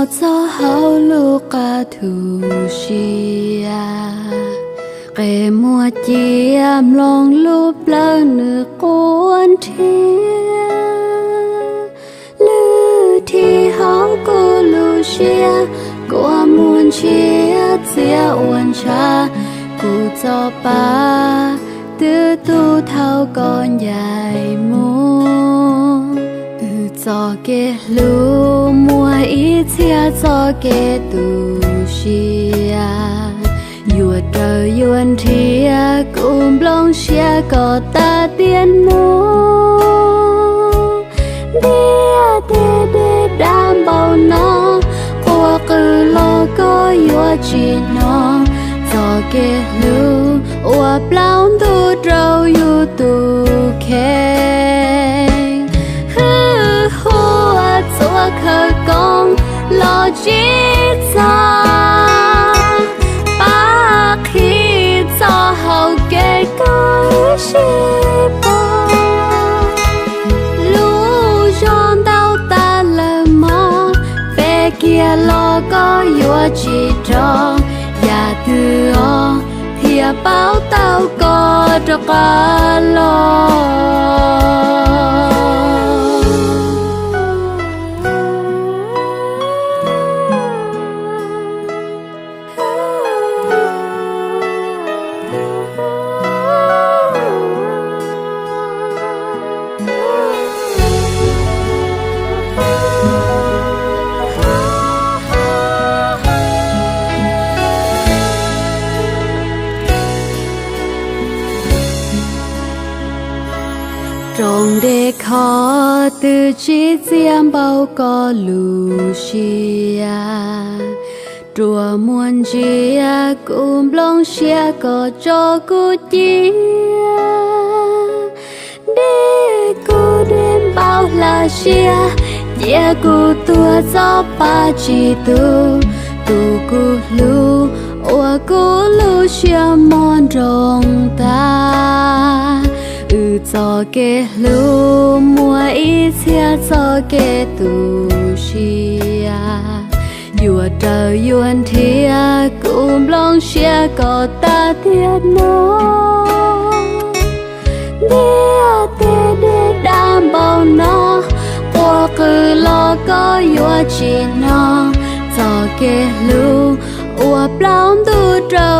Txog hauv lub qab thu sia, qe muag cia mloog lub plawv nws quaj nrhiav. Lwm thib hauv kuv lub siab, kua muag ntshiab txias ua ntshav, kuv txoj pa twb tu thaum koj ncaim mus. Wb txoj kev hlub muaj ib txhia txoj kev tu siab, yuav raws yuav nrhiav, kuv nplooj siab koj tas tiam no. Ntiaj teb dej daj npaum no, quaj qw los koj yuav tsis hnov, txoj kev hlub ua plaub ntug rau yus tus kheej. Hwj huam txuas khawv koob los tsis txog, pab qhib txoj hau kev koj sib pom. Lub zog ntau tas lawm mog, pe kiag los koj yuav tsis rov, yam twg os thiaj paub tau koj rov qab los. Rooj dej khov twb tsis txias npaum koj lub siab, ruas muag ntsia kuv nplooj siab koj tso kuv cia. Dej kuv dej npaum hla siab, cia kuv tuag txoj pa tsis tu, tus kuv hlub ua kuv lub siab mog nroo tas. Wb txoj kev hlub muaj ib txhia txoj kev tu siab, yuav raws yuav nrhiav, kuv nplooj siab koj tas tiam no. Ntiaj teb dej daj npaum no, quaj qw los koj yuav tsis hnov, txoj kev hlub ua plaub ntug rau